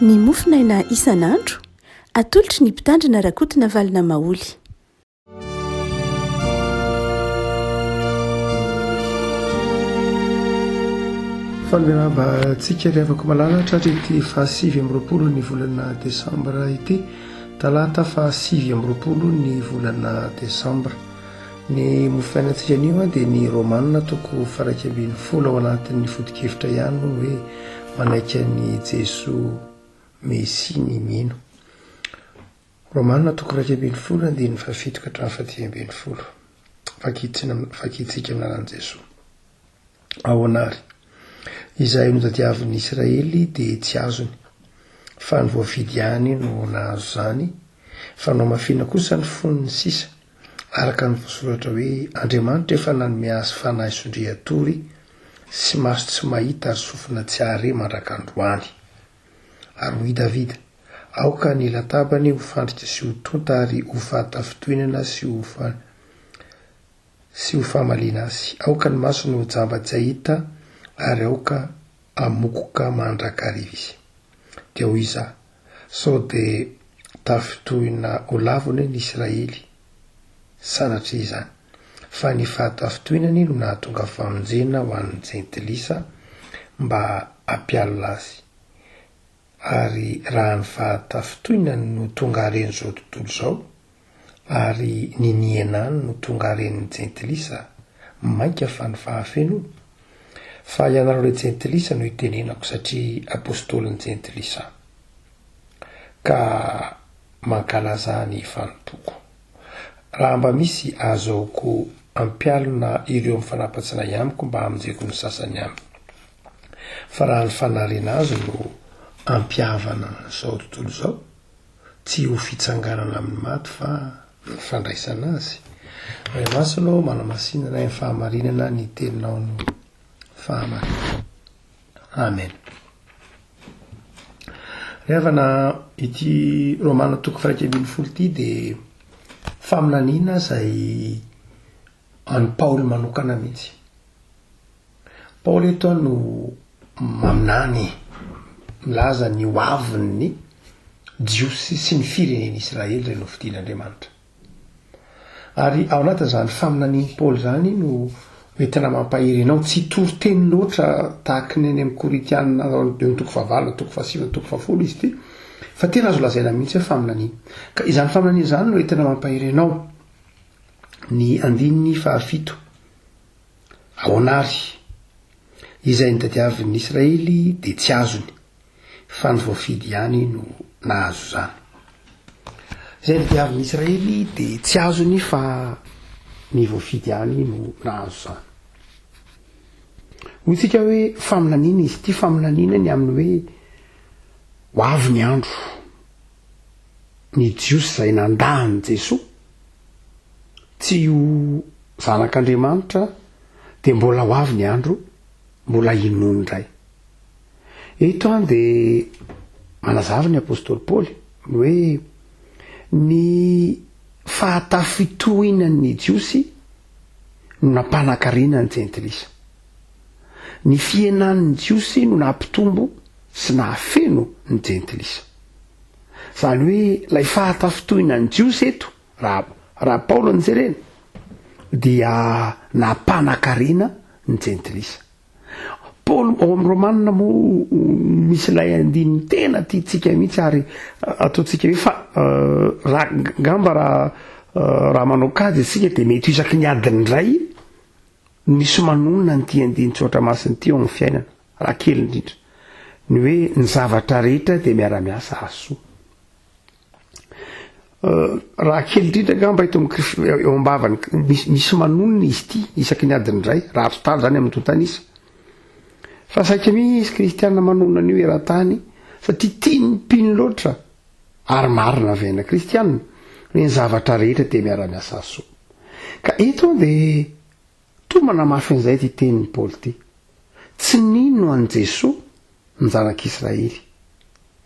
Ny mofonaina isan'andro, atolotry ny Mpitandrina Rakotonavalona Maholy. Faly miarahaba antsika ry havako malala tratry ity faha 29 ny volana desambra ity, talata faha 29 ny volana desambra. Ny mofo fiainantsika anio dia ny Romana toko faha 11 ao anatin'ny foto-kevitra ihany moa ny hoe manaiky an'i Jesoa Mesia ny mino. Romana toko 11 andininy fahafito ka hatramin'ny fahadimy ambin'ny folo. Vakintsika amin'ny anaran'i Jesoa. Ahoana àry? Izay notadiavin'ny Israely dia tsy azony, fa ny voafidy ihany no nahazo izany, fa nohamafina kosa ny fon'ny sisa, araka ny voasoratra hoe, Andriamanitra efa nanome azy fanahy sondrian-tory sy maso tsy mahita ary sofina tsy hahare mandrak'androany. Ary hoy i Davida, Aoka ny latabany ho fandrika sy ho tonta ary ho fahatafintohinana sy ho sy ho famaliana azy. Aoka ny masony ho jamba tsy hahita ary aoka hamokoka mandrakariva izy. Dia hoy izaho, Sao dia tafintohina ho lavony ny Israely? Sanatria izany! Fa ny fahatafintohinany no nahatonga famonjena ho an'ny Jentilisa mba hampialona azy. Ary raha ny fahatafintohinany no tonga haren'izao tontolo izao, ary ny nihenany no tonga haren'ny Jentilisa, mainka fa ny fahafenoany? Fa ianareo ry Jentilisa no itenenako, satria apostolin'ny Jentilisa aho. Ka mankalazà ny fanompoako. Raha mba misy azahoako ampialona ireo mifanapatsinahy amiko mba hamonjeko ny sasany aminy. Fa raha ny fanariana azy no ampihavana an'izao tontolo izao, Tsy ho fitsanganana amin'ny maty fa ny fandraisana azy. Ray Masina ô, manamasina anay amin'ny fahamarinana, ny teninao no fahamarinana. Amen. Ry havana, ity Romana toko faha 11 ity dia faminaniana izay an'i Paoly manokana mihitsy. Paoly eto no maminany, milaza ny ho avin'ny Jiosy sy ny firenen'Israely izay nofidin'Andriamanitra. Ary ao anatin'izany faminanian'i Paoly izany no entina mampahery anao tsy hitory teny loatra tahaky ny any amin'ny Korintianina eo amin'ny toko fahavalo na toko fahasivy na toko fahafolo izy ity, fa tena azo lazaina mihitsy hoe faminaniana. Ka izany faminaniana izany no entina mampahery anao. Ny andininy fahafito. Ahoana àry? Izay notadiavin'ny Israely dia tsy azony, fa ny voafidy ihany no nahazo izany. Izay notadiavin'ny Israely dia tsy azony fa ny voafidy ihany no nahazo izany. Hoy isika hoe faminaniana izy ity, faminaniana ny amin'ny hoe ho avy ny andro ny Jiosy izay nandà an'i Jesoa tsy ho zanak'Andriamanitra dia mbola ho avy ny andro mbola hinoany indray. Eto an dia manazava ny apostoly Paoly ny hoe ny fahatafitohinan'ny Jiosy no nampanankarena ny Jentilisa. Ny fihenan'ny Jiosy no nampitombo sy nahafeno ny Jentilisa. Izany hoe ilay fahatafitohinan'ny Jiosy eto Raha raha Paoly no jerena dia nampanakarena ny jentilisa. Paoly ao amin'ny Romana moa misy ilay andininy tena tiantsika mihitsy ary ataontsika hoe fa raha ngamba raha raha manao kajy isika dia mety ho isaky ny adiny iray misy manonona an'ity andinin-tsoratra masina ity ao amin'ny fiainana, raha kely indrindra. Ny hoe ny zavatra rehetra dia miara-miasa hahasoa. Raha kely indrindra angamba eto amin'ny eo am-bavany, misy misy manonona izy ity isaky ny adiny iray, raha totaly izany amin'ny tontanisa. Fa saika misy kristiana manonona an'io eran-tany satria tian'ny mpino loatra ary marina avy aina kristiana hoe ny zavatra rehetra dia miara-miasa soa. Ka eto dia toa manamafy an'izay ity tenin'i Paoly ity. Tsy nino an'i Jesoa ny zanak'Israely.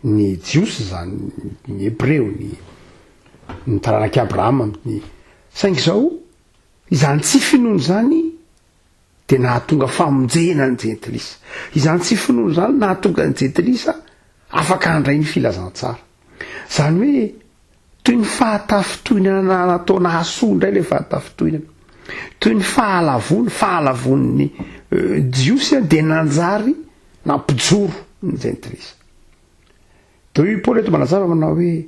Ny Jiosy izany, ny Hebreo, ny ny taranak'i Abrahama, ny saingy izao, izany tsy finoana izany dia nahatonga famonjena ny Jentilisa. Izany tsy finoana izany nahatonga ny Jentilisa. Afaka handray ny filazantsara. Izany hoe toy ny fahatafintohinana natao nahasoa indray ilay fahatafintohinana. Toy ny fahalavoana, fahalavoan'ny Jiosy dia nanjary nampijoro ny jentilisa. Toy i Paoly eto manazava manao hoe,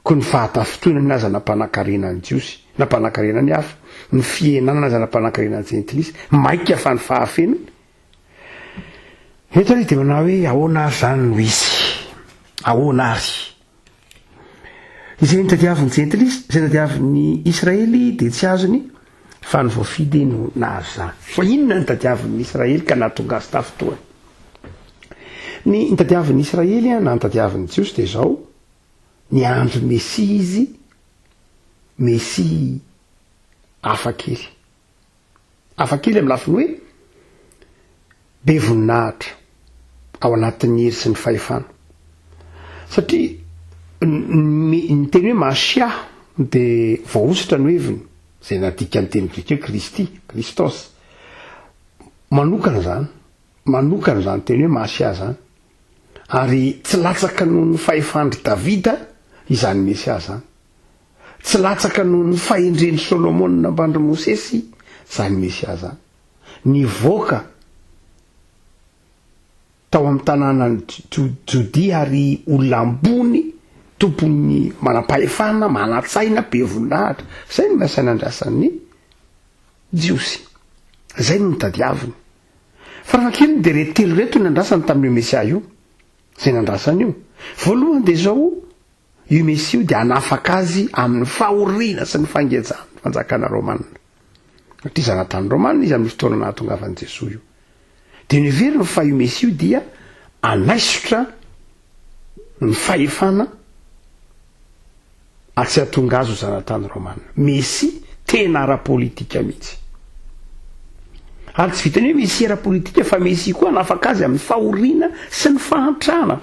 Koa ny fahatafintohinana aza nampanankarena ny Jiosy, nampanankarena ny hafa, ny fihenanana aza nampanankarena ny Jentilisa, mainka fa ny fahafenoany. Eto ary izy dia manao hoe, ahoana ary izany no izy? Ahoana ary? Izay notadiavin'ny Jentilisa, izay notadiavin'ny Israely dia tsy azony, fa ny voafidy no nahazo izany. Fa inona no tadiavin'ny Israely ka nahatonga azy tafintohina? Ny notadiavin'ny Israely na notadiavin'ny Jiosy dia izao, niandry Mesia izy, Mesia hafa kely. Hafa kely amin'ny lafiny hoe be voninahitra ao anatin'ny hery sy ny fahefana. Satria ny teny hoe Mashiah dia voahosotra no heviny, izay nadika ny teny grika hoe Kristy, Christos. Manokana izany, manokana izany teny hoe Mashiah izany. Ary tsy latsaka noho ny fahefan-dry Davida izany Mesia izany. Tsy latsaka noho ny fahendren'i Solomona mban-dry Mosesy izany Mesia izany. Nivoaka tao amin'ny tanànan'i Jodia ary olona ambony, tompon'ny manam-pahefana, manan-tsaina, be voninahitra. Izay no nasaina andrasan'ny Jiosy. Izay no notadiaviny. Farafahakeliny dia ireto telo ireto no nandrasany tamin'io Mesia io. Izay nandrasany io. Voalohany dia izao, io Mesia io dia hanafaka azy amin'ny fahoriana sy ny fangejan'ny fanjakana romana. Satria zanatany romana izy amin'ny fotoana nahatongavan'i Jesoa io. Dia noheveriny fa io Mesia io dia hanaisotra ny fahefana ary tsy hahatonga azy ho zanatany romana. Mesia tena ara-politika mihitsy. Ary tsy vitan'ny hoe Mesia ara-politika fa Mesia koa hanafaka azy amin'ny fahoriana sy ny fahantrana.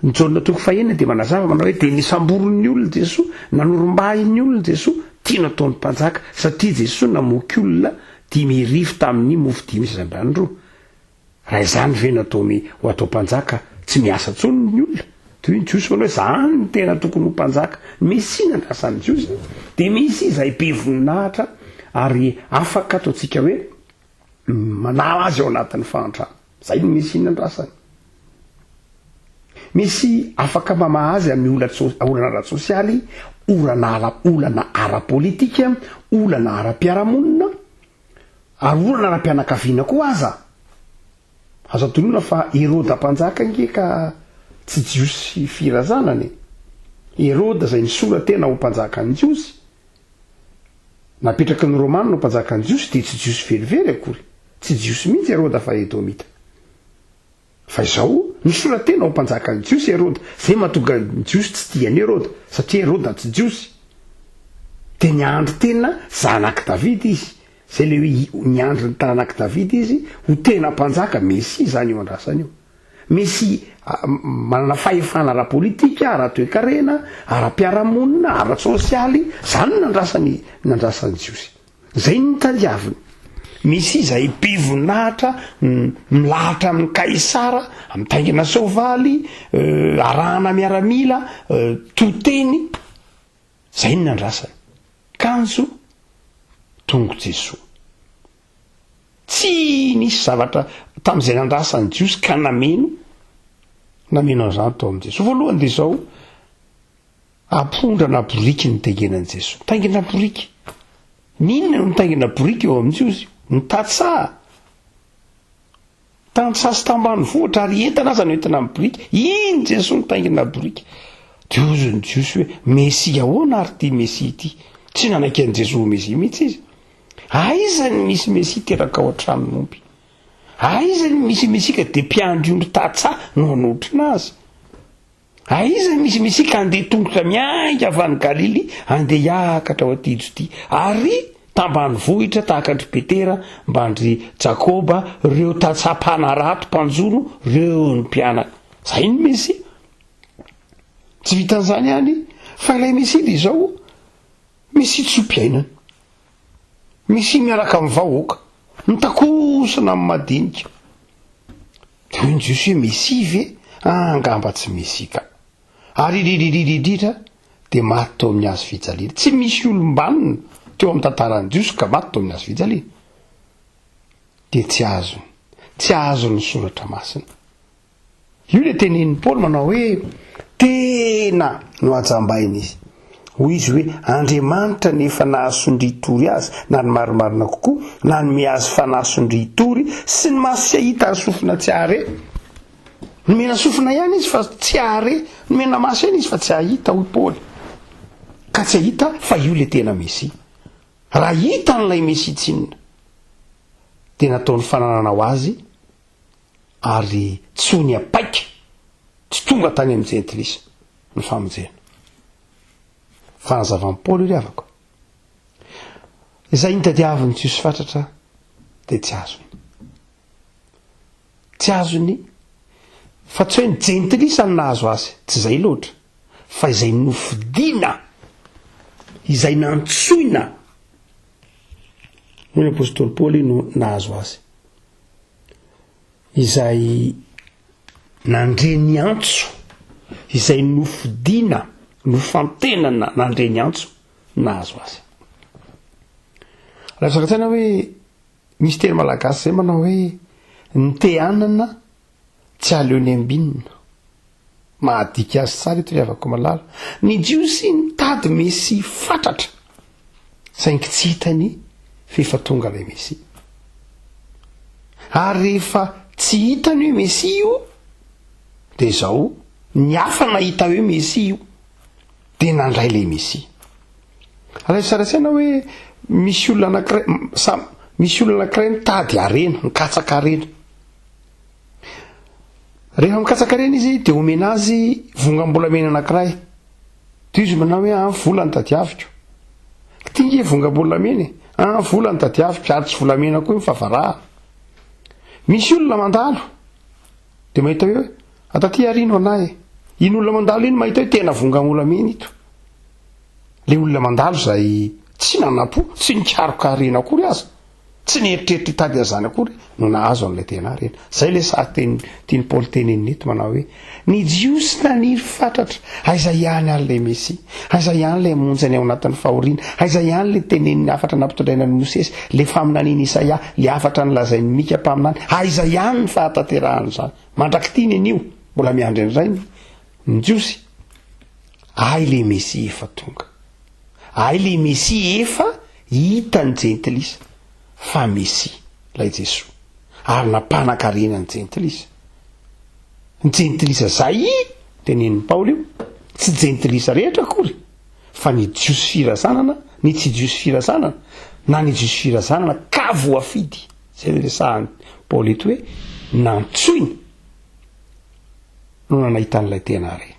Ny Jaona toko fahenina dia manazava manao hoe dia nisamborin'ny olona Jesoa, nanorombahin'ny olona Jesoa, tiana ataony mpanjaka, satria Jesoa namoky olona 5000 tamin'ny mofo dimy sy zandany roa. Raha izany ve no ataony ho atao mpanjaka, tsy miasa intsony ny olona? Toy ny Jiosy manao hoe zany no tena tokony ho mpanjaka. Ny Mesia nandrasan'ny Jiosy dia Mesia izay be voninahitra ary afaka ataontsika hoe manala azy ao anatin'ny fahantrana. Izay no Mesia nandrasany. Misy afaka mamaha azy amin'ny olana ara-tsosialy, olana olana ara-politika, olana ara-piarahamonina, ary olana ara-pianakaviana koa aza. Azo adinoina fa Heroda mpanjaka ange ka tsy Jiosy firazanana e. Heroda izay nisora-tena ho mpanjakan'ny Jiosy, napetraky ny Romana ho mpanjakan'ny Jiosy dia tsy Jiosy velively akory. Tsy Jiosy mihitsy Heroda fa Edomita. Fa izao, nisora-tena ho mpanjakan'ny Jiosy Heroda. Izay mahatonga ny Jiosy tsy tia an'i Heroda, satria Heroda tsy Jiosy. Dia niandry tena zanak'i Davida izy. Izay ilay hoe niandry ny taranak'i Davida izy ho tena mpanjaka, Mesia izany io andrasany io. Mesia manana fahefana ara-politika, ara-toekarena, ara-piarahamonina, ara-tsosialy, izany no nandrasany, nandrasan'ny Jiosy. Izay no tadiaviny. Misy izay be voninahitra milahatra amin'i Kaisara, mitaingina soavaly, arahana miaramila, to teny. Izay no nandrasany. Kanjo tongo Jesoa. Tsy nisy zavatra tamin'izay nandrasan'ny Jiosy ka nameno, nameno an'izany tao amin'i Jesoa. Voalohany dia izao, Apondra na boriky no nitaingenan'i Jesoa. Mitaingina boriky. N'inona no mitaingina boriky eo amin'i Jiosy? Ny tantsaha. Tantsaha sy tambanivohitra ary entana aza no entina amin'ny boriky. Iny Jesoa nitaingina boriky. Dia hozy ny Jiosy hoe, Mesia ahoana ary ity Mesia ity? Tsy nanaiky an'i Jesoa ho Mesia mihitsy izy. Aiza ny misy Mesia teraka ao an-tranon'omby? Aiza ny misy Mesia ka dia mpiandry ondry tantsaha no hanotrona azy? Aiza misy Mesia ka handeha tongotra miainga avy any Galilia handeha hiakatra ho aty Jodia, ary tambanivohitra tahaka an-dry Petera mban-dry Jakoba, ireo tantsaha mpanarato, mpanjono, ireo ny mpianany. Izay ny Mesia. Tsy vitan'izany ihany, fa ilay Mesia dia izao, Mesia tso-piainana. Mesia miaraka amin'ny vahoaka, mitakosona amin'ny madinika. Dia hoy ny Jiosy hoe, Mesia ve? Angamba tsy Mesia ka. Ary indrindra indrindra indrindra dia maty teo amin'ny hazo fijaliana. Tsy misy olom-banona teo amin'ny tantaran'ny Jiosy ka maty teo amin'ny hazo fijaliana. Dia tsy azony. Tsy azony ny soratra masina. Io ilay tenenin'i Paoly manao hoe tena nohajambaina izy. Hoy izy hoe Andriamanitra no efa nahasondrian-tory azy, na ny marimarina kokoa, nanome azy fanahy sondrian-tory sy ny maso tsy hahita ary sofina tsy hahare. Nomena sofina ihany izy fa tsy hahare, nomena maso ihany izy fa tsy hahita, hoy Paoly. Ka tsy hahita fa io ilay tena Mesia. Raha hitan'ilay Mesia tsinona, dia nataony fananana ho azy ary tsy ho niapaika, tsy tonga tany amin'ny jentilisa ny famonjena. Fanazavan'i Paoly io ry havako. Izay nitadiavin'ny Jiosy fatratra dia tsy azony. Tsy azony fa tsy hoe ny jentilisa no nahazo azy, tsy izay loatra, fa izay nofidina, izay nantsoina, hoy ny apostoly Paoly no nahazo azy. Izay nandre ny antso, izay nofidina, nofantenana nandre ny antso, nahazo azy. Raha zaka-tsaina hoe misy teny malagasy zay manao hoe ny te hanana tsy aleony ambinina. Mahadika azy tsara ito ry havako malala. Ny Jiosy nitady Mesia fatratra, saingy tsy hitany fa efa tonga ilay Mesia. Ary rehefa tsy hitany hoe Mesia io, dia izao, ny hafa nahita hoe Mesia io, dia nandray ilay Mesia. Alaivo sary an-tsaina hoe misy olona anankiray, samy, misy olona anankiray mitady harena, mikatsaka harena. Rehefa mikatsaka harena izy dia omena azy vongam-bolamena anankiray. Dia izy manao hoe ah, vola no tadiaviko. Ity nge vongam-bolamena e. Ah, vola no tadiaviko ary tsy volamena koa io fa varahana. Misy olona mandalo dia mahita hoe ataty ary ino anah e. Iny olona mandalo iny mahita hoe tena vongam-bolamena ito. Le olona mandalo izay tsy nanam-po, tsy nikaroka harena akory aza. Tsy nieritreritra hitady an'izany akory no nahazo an'ilay tena harena. Izay ilay sahy teny tian'i Paoly tenenina eto manao hoe, Ny Jiosy naniry fatratra, aiza ihany ary ilay Mesia? Aiza ihany ilay hamonjy any ao anatin'ny fahoriana? Aiza ihany ilay tenenin'ny hafatra nampitondraina an'i Mosesy, ilay faminanian'i Isaia, ilay hafatra nolazain'i Mika mpaminany? Aiza ihany ny fahatanterahan'izany? Mandrak'ity ny anio, mbola miandry an'izay ny ny Jiosy. Ay ilay Mesia efa tonga. Ay ilay Mesia efa hitan'ny jentilisa fa Mesia ilay Jesoa ary nampanankarena ny jentilisa. Ny jentilisa zay tenenin'i Paoly io, tsy jentilisa rehetra akory fa ny jiosy firazanana, ny tsy jiosy firazanana na ny jiosy firazanana ka voafidy. Zay no resahan'i Paoly eto hoe nantsoina. no nanahita an'ilay tena harena.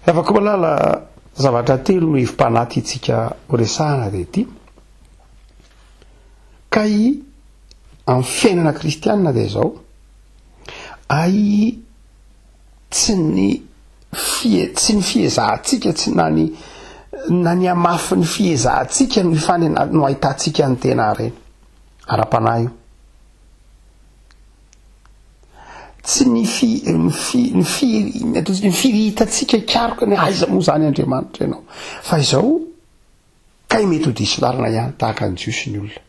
Ravakomalala, zavatra telo no hevi-panahy tiantsika horesahana dia ity. Kay amin'ny fiainana kristianina dia izao, ay tsy ny fie, tsy ny fiezahantsika, tsy na ny na ny hamafin'ny fiezahantsika no ifanena no ahitantsika ny tena harena. Ara-panahy io. Tsy ny fi, ny fi, ny fi, ny ataontsika ny firihitantsika hikaroka ny aiza moa izany Andriamanitra ianao. Fa izao, kay mety ho diso lalana ihany tahaka ny Jiosy ny olona.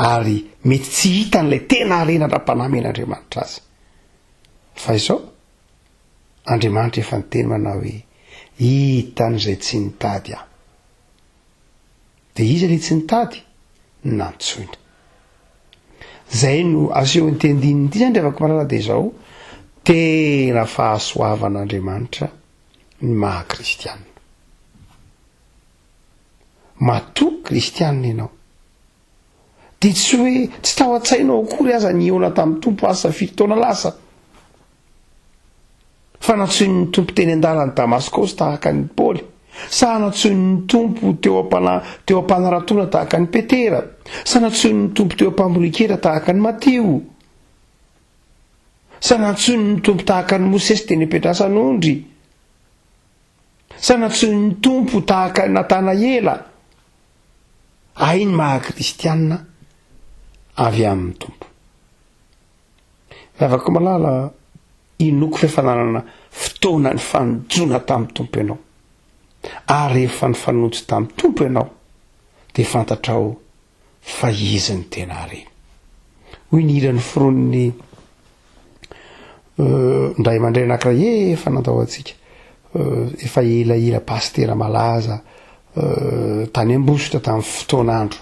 Ary mety tsy hitan'ilay tena harena ara-panahy omen'Andriamanitra azy. Fa izao, Andriamanitra efa niteny manao hoe, hitan'izay tsy nitady aho. Dia iza ilay tsy nitady? Nantsoina. Izay no asehon'ity andininy ity izany ry havako malala dia izao, tena fahasoavan'Andriamanitra ny maha kristianina. Matoa kristianina ianao, dia tsy hoe tsy tao an-tsainao akory aza ny hihaona tamin'ny Tompo asa firy taona lasa. Fa nantsoin'ny Tompo teny an-dalan'i Damaskosy tahaka an'i Paoly, sa nantsoin'ny Tompo teo am-pana, teo am-panaratoana tahaka an'i Petera, sa nantsoin'ny Tompo teo am-pamorian-kera tahaka an'i Matio, sa nantsoin'ny Tompo tahaka an'i Mosesy teny am-piandrasan'ondry, sa nantsoin'ny Tompo tahaka an'i Natanaela. Hay ny maha-kristianina avy amin'ny Tompo. Ravako malala, inoako fa efa nanana fotoana nifanojoana tamin'ny Tompo ianao. Ary rehefa nifanojo tamin'ny Tompo ianao, dia fantatrao fa Izy no tena harena. Hoy ny hira noforonin'ny ray aman-dreny anankiray efa nandao antsika, efa elaela, pasitera malaza tany Ambositra tamin'ny fotoan'andro.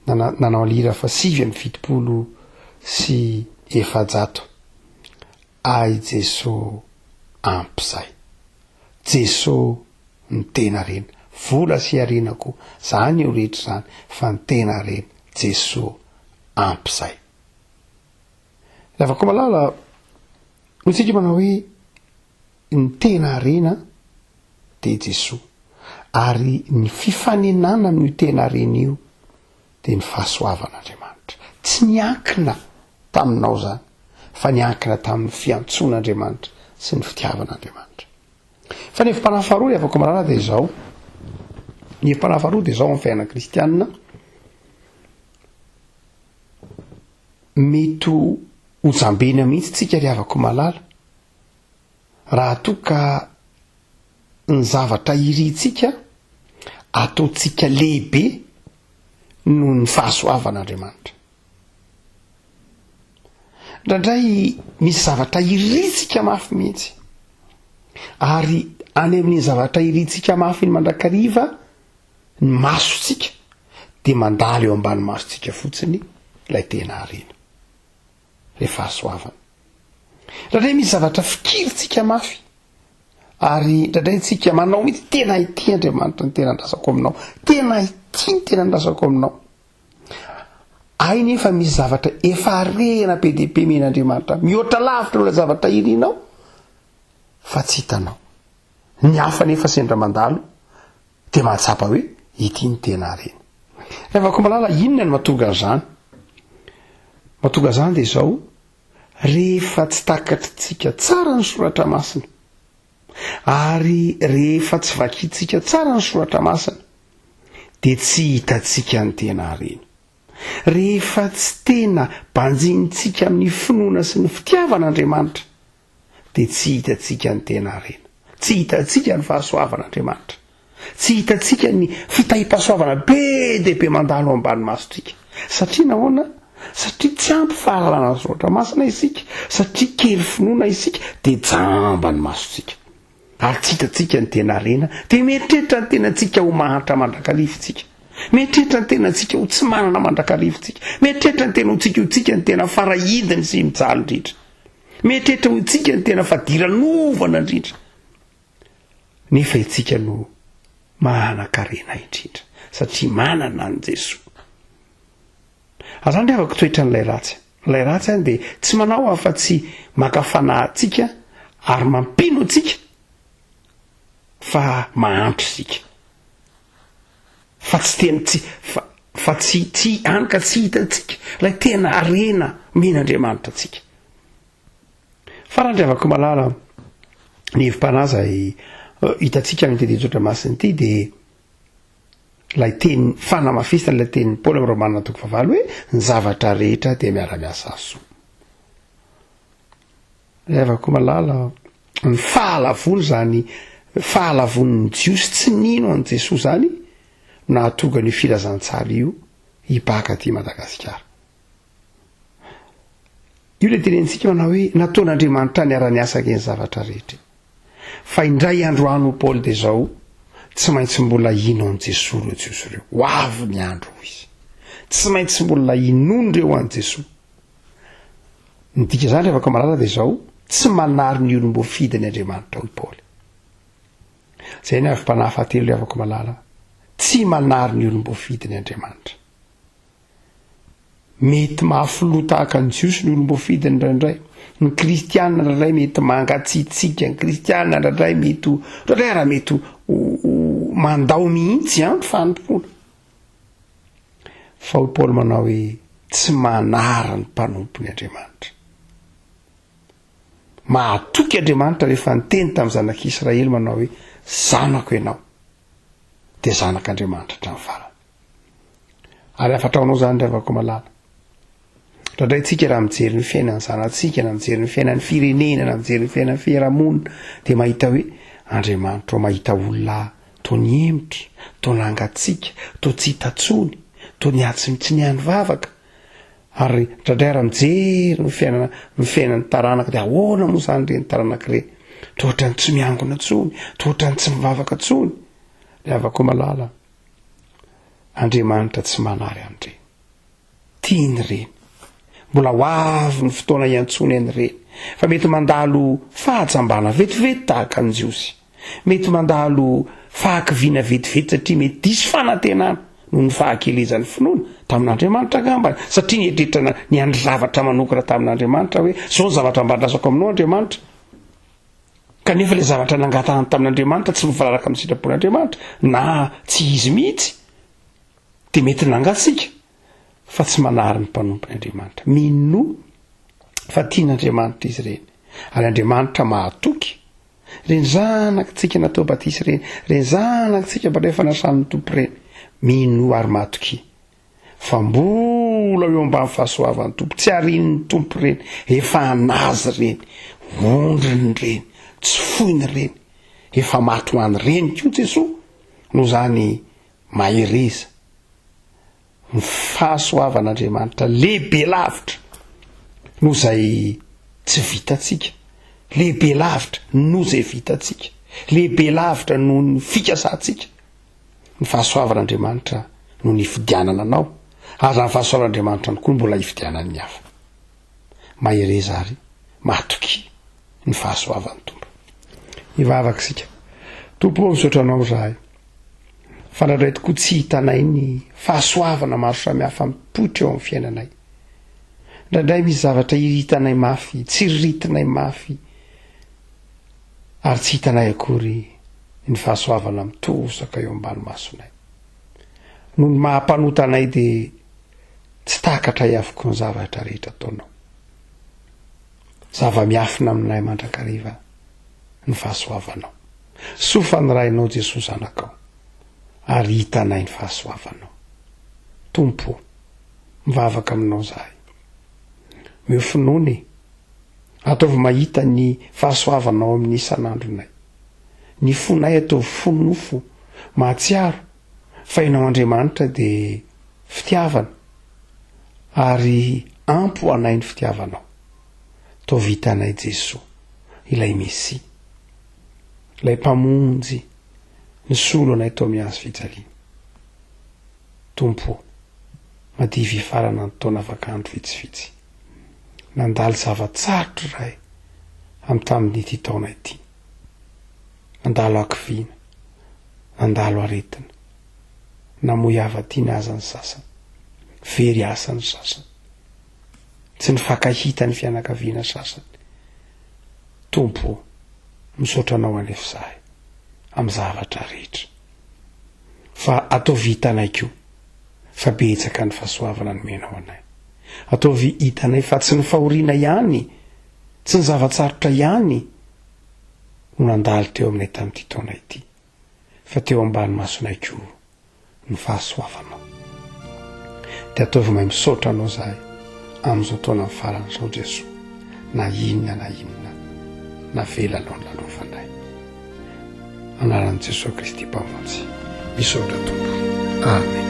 Nanao ny hira fa 479. Ahy Jeso ampy zay. Jeso ny tena harena. Vola sy harena koa zany io rehetra zany fa ny tena harena Jeso ampy zay. Ravakomalala, hoy tsika manao hoe ny tena harena dia Jesoa. Ary ny fifanenana amin'io tena harena io dia ny fahasoavan'Andriamanitra. Tsy niankina taminao izany fa niankina tamin'ny fiantsoan'Andriamanitra sy ny fitiavan'Andriamanitra. Fa ny hevi-panahy faharoa ry havako malala dia izao. Ny hevi-panahy faharoa dia izao amin'ny fiainana kristianina. Mety ho jambena mihitsy tsika ry havako malala raha toa ka ny zavatra irintsika ataontsika lehibe noho ny fahasoavan'Andriamanitra. Indraindray misy zavatra irintsika mafy mihitsy, ary any amin'iny zavatra irintsika mafy iny mandrakariva ny masontsika dia mandalo eo ambany masontsika fotsiny ilay tena harena, ilay fahasoavana. Indraindray misy zavatra fikirintsika mafy, ary indraindray tsika manao mihitsy tena ity Andriamanitra ny tena andrasako aminao, tena ity ny tena andrasako aminao. Hay nefa misy zavatra efa harena be dia be men'Andriamanitra, mihoatra lavitra ilay zavatra irinao fa tsy hitanao. Ny hafa nefa sendra mandalo dia mahatsapa hoe ity ny tena harena. Ravako malala, inona no mahatonga an'izany? Mahatonga an'izany dia izao, rehefa tsy takatritsika tsara ny soratra masina, ary rehefa tsy vakintsika tsara ny soratra masina, dia tsy hitantsika ny tena harena. Rehefa tsy tena banjinintsika amin'ny finoana sy ny fitiavana Andriamanitra, dia tsy hitantsika ny tena harena. Tsy hitantsika ny fahasoavan'Andriamanitra. Tsy hitantsika ny fitahiam-pahasoavana be dia be mandalo ambany masontsika. Satria nahoana? Satria tsy ampy fahalalana ny soratra masina isika, satria kely finoana isika, dia jamba ny masontsika. Ary tsy hitantsika ny tena harena, dia mieritreritra ny tenantsika ho mahantra mandrakariva isika. Mieritreritra ny tenantsika ho tsy manana mandrakariva isika. Mieritreritra ny tena ho tsika ho tsika ny tena farahidiny sy mijaly indrindra. Mieritreritra ho tsika ny tena fadiranovana indrindra. Nefa itsika no manan-karena indrindra satria manana an'i Jesoa. Azany ry havako toetran'ilay ratsy. Ilay ratsy any dia tsy manao afa-tsy maka fanahy antsika ary mampino antsika fa mahantra isika. Fa tsy tena tsy fa fa tsy tsy any ka tsy hitantsika ilay tena harena omen'Andriamanitra antsika. Fa raha ndry malala ny hevi-panahy izay eh, hitantsika amin'ity dian-tsotra masina ity dia ilay teny fanamafisana ilay tenin'i Paoly amin'ny Romana toko fahavalo hoe ny zavatra rehetra dia miara-miasa soa. Ry havako malala, ny fahalavoana izany fahalavoan'ny Jiosy tsy nino an'i Jesoa izany nahatonga an'io filazantsara io hibaka aty Madagasikara. Io ilay tenenintsika manao hoe nataon'Andriamanitra niara-niasa ange ny zavatra rehetra. Fa indray andro any hoy Paoly dia izao, tsy maintsy mbola hino an'i Jesoa ireo Jiosy ireo. Ho avy ny andro hoy izy. Tsy maintsy mbola hinoan'ireo an'i Jesoa. Ny dika izany ry havako malala dia izao, tsy manary ny olom-boafidiny Andriamanitra hoy Paoly. Izay ny avi-panahy fahatelo ry havako malala, tsy manary ny olom-boafidiny Andriamanitra. Mety mafy loha tahaka ny Jiosy ny olom-boafidiny indraindray. Ny kristiana indraindray mety mangatsiatsiaka, ny kristiana indraindray mety ho, indraindray ara mety ho, ho mandao mihitsy an, ny fanompoana. Fa hoy Paoly manao hoe tsy manary ny mpanompony Andriamanitra. Mahatoky Andriamanitra rehefa niteny tamin'ny zanak'Israely manao hoe zanako ianao, dia zanak'Andriamanitra hatramin'ny farany. Ary hafatra ho anao izany ry havako malala. Indraindray tsika raha mijery ny fiainan'ny zanatsika na mijery ny fiainan'ny firenena na mijery ny fiainan'ny fiarahamonina dia mahita hoe Andriamanitra ô mahita olona toa nihemotra, toa nangatsiaka, toa tsy hita intsony, toa niatsy tsy niandry vavaka. Ary indraindray raha mijery ny fiainana ny fiainan'ny taranaka dia ahoana moa izany ireny taranaka ireny? Toa ohatran'ny tsy miangona intsony, toa ohatran'ny tsy mivavaka intsony. Ry havako malala, Andriamanitra tsy manary an'ireny. Tiany ireny. Mbola ho avy ny fotoana hiantsoany an'ireny. Fa mety mandalo fahajambana vetivety tahaka an'i Jiosy. Mety mandalo fahakiviana vetivety satria mety diso fanantenana noho ny fahakelezan'ny finoana tamin'Andriamanitra angambany, satria nieritreritra niandry zavatra manokana tamin'Andriamanitra hoe izao ny zavatra mba andrasako aminao Andriamanitra. Kanefa ilay zavatra nangatahany tamin'Andriamanitra tsy mifanaraka amin'ny sitrapon'Andriamanitra na tsy izy mihitsy dia mety nangatsiaka fa tsy manary ny mpanompony Andriamanitra. Minoa fa tian'Andriamanitra izy ireny ary Andriamanitra mahatoky. Ireny zanakitsika natao batisa ireny, ireny zanakitsika mpandray fanasan'ny Tompo ireny, minoa ary matokia fa mbola eo ambany fahasoavan'ny Tompo, tsy arian'ny Tompo ireny, efa an'Azy ireny, ondriny ireny, tsy foiny ireny, efa maty ho an'ireny koa Jesoa, noho izany mahereza. Ny fahasoavan'Andriamanitra lehibe lavitra noho izay tsy vitantsika, lehibe lavitra noho izay vitantsika, lehibe lavitra noho ny fikasantsika. Ny fahasoavan'Andriamanitra no nifidianana anao, ary izany fahasoavan'Andriamanitra ihany koa no mbola hifidianan'ny hafa. Mahereza ary matokia ny fahasoavan'ny Tompo. Hivavaka isika. Tompo ô, misaotra Anao izahay. Fa indraindray tokoa tsy hitanay ny fahasoavana maro samihafa mipoitra eo amin'ny fiainanay. Indraindray misy zavatra iritanay mafy, tsiriritinay mafy, ary tsy hitanay akory ny fahasoavana mitosaka eo ambany masonay. Noho ny maha mpanota anay dia tsy takatray avokoa ny zavatra rehetra ataonao. Zava-miafina aminay mandrakariva ny fahasoavanao. Soa fa nirahinao Jesoa Zanakao, ary hitanay ny fahasoavanao. Tompo ô, mivavaka aminao zahay. Omeo finoana e! Ataovy mahita ny fahasoavanao amin'ny isan'andronay. Ny fonay ataovy fo nofo mahatsiaro fa Ianao Andriamanitra dia fitiavana ary ampy ho anay ny fitiavanao. Ataovy hitanay Jesoa, ilay Mesia. Ilay Mpamonjy nisolo anay tao amin'ny hazo fijaliana. Tompo ô, madivy hifarana ny taona afaka andro vitsivitsy. Nandalo zava-tsarotra izahay amin'ny tamin'ity taona ity. Nandalo hakiviana, nandalo aretina, namoy hava-tiana aza ny sasany, very asa ny sasany, tsy nifankahita ny fianakaviana sasany. Tompo ô, misaotra Anao anefa izahay amin'ny zavatra rehetra. Fa ataovy hitanay koa fa betsaka ny fahasoavana nomenao anay. Ataovy hitanay fa tsy ny fahoriana ihany, tsy ny zava-tsarotra ihany no nandalo teo aminay tamin'ity taona ity, fa teo ambany masonay koa ny fahasoavanao. Dia ataovy mahay misaotra Anao izahay amin'izao taona farany izao Jesoa, na inona na inona navelanao nilalovanay. Anaran'i Jesoa Kristy Mpamonjy. Misaotra Tompo. Amen.